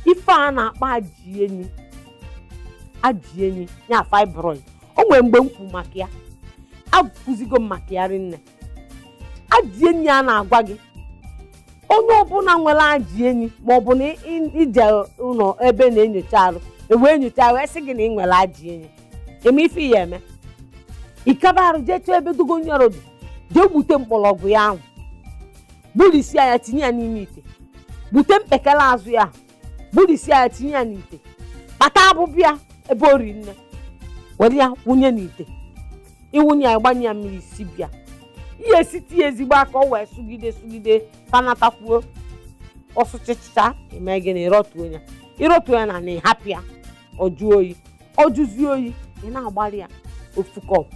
Ife a na-akpọ ajị enyi, ajị enyi ya, fibroid, o nwere mgbe m kwu maka ya, akụzigo m maka ya rinne. Ajị enyi a na-agwa gị, onye ọbụla nwere ajị enyi, ma ọ bụ na ije ụlọ ebe na-enyocha arụ, ewee nyocha wee sị gị na ị nwere ajị enyi, eme ife ya eme, ịkaba arụ jee chọọ ebe dogonyaro dị, jee gbute mgbọrọgwụ ya ahụ, gburisia ya, tinye ya n'ime ite, gbute mkpekele azụ ya, gburisia ya, tinye ya n'ite, kpata abụbịa ebe ori nne, were ya wụnye n'ite, ịwụnye ya, gbanye ya mmiri, si bịa ihe esite ya ezigbo aka, ọ wee sụgide sụgide, tanatakwuo ọsụchịcha. Eme gịnị? Ịrọtuo ya, ịrọtuo ya na ịhapụ ya ọ jụọ oyi. Ọ jụzie oyi, ị na-agbalị ya ofu cup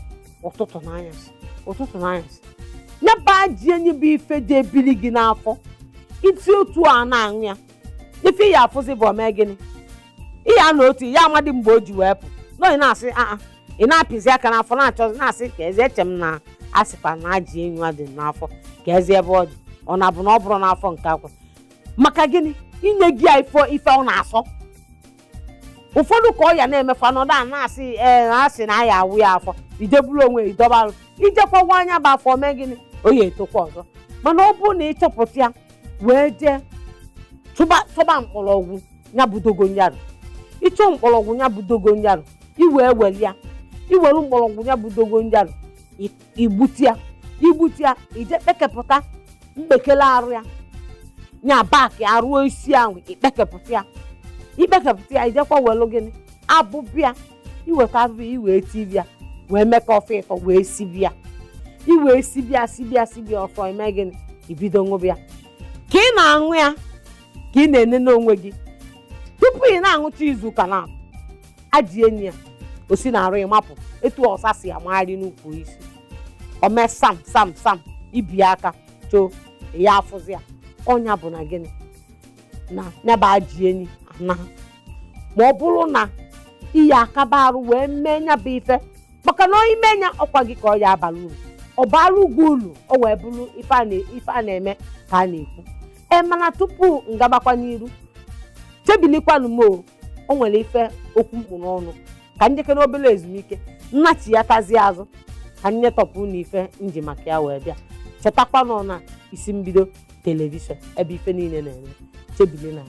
ụtụtụ na anyasị, ụtụtụ na anyasị. Ya bụ ajị enyi bụ ife dị ebili gị n'afọ iti otu a na-aṅụ ya, ife ya afụzi bụ ome gịnị? Ịya na otu ya amadị mgbe o ji wee pụ nọ, ị na-asị aa, ị na-apịzi aka n'afọ, na-achọzi, na-asị ka eze eche m na asịkwa na ajị enyi a dị n'afọ, ka eze ebe ọ dị, ọ na-abụ na ọ bụrụ n'afọ nke akwa. Maka gịnị? Inye gị ya ife ife ọ na-asọ. Ụfọdụ ka ọ ya na-emefa nọdụ a na-asị ee, na asị na aya awụ ya afọ, ijeburu onwe idọbalụ, ijekwawa anya bụ afọ mee gịnị? O ya etokwa ọzọ. Mana ọ bụrụ na ịchọpụta ya wee jee chụba chọba mkpọrọgwụ ya bụ dogonyaro, ịchọ mkpọrọgwụ ya bụ dogonyaro, iwee were ya, iwere mkpọrọgwụ ya bụ dogonyaro, igbutu ya, igbutu ya, ije kpekepụta mkpekele arụ ya, nya bak arụ isi ahụ, ikpekepụta ya, ikpekepụta ya, ijekwa welu gịnị? Abụbịa. Iweta abụbịa, iwee tibịa, wee mee ka ofe ịtọ, wee sibịa, iwee sibịa sibịa sibịa ọsọ. Eme gịnị? Ibido ṅụbịa. Ka ị na-aṅụ ya, ka ị na-enene onwe gị, tupu ị na-aṅụcha izu ụka na ajị enyi ya o si na-arụ ịmapụ etu ọsa si amagharị n'ukwu isi ome sam sam sam ibi aka choo ya afụzi ya. Ọnya bụ na gịnị? Na ya bụ ajị enyi ana, ma ọ bụrụ na iyi akaba arụ wee mee nya bụ ife, maka na ime nya ọkwa gị ka ọ ya abala uru, ọ bara ugwu uru, o wee bụrụ ife a na-eme ka a na-ekwu. Ee, mana tupu ngabakwa n'iru, chebilikwanụ m, o nwere ife okwu mkpu n'ọnụ ka njekere obere ezumike, nnachi ya tazie azụ ka nye tọpụ na ife nji maka ya wee bịa. Chetakwanụ na Isi Mbido Television, ebe ife niile na-eme. Chebili na.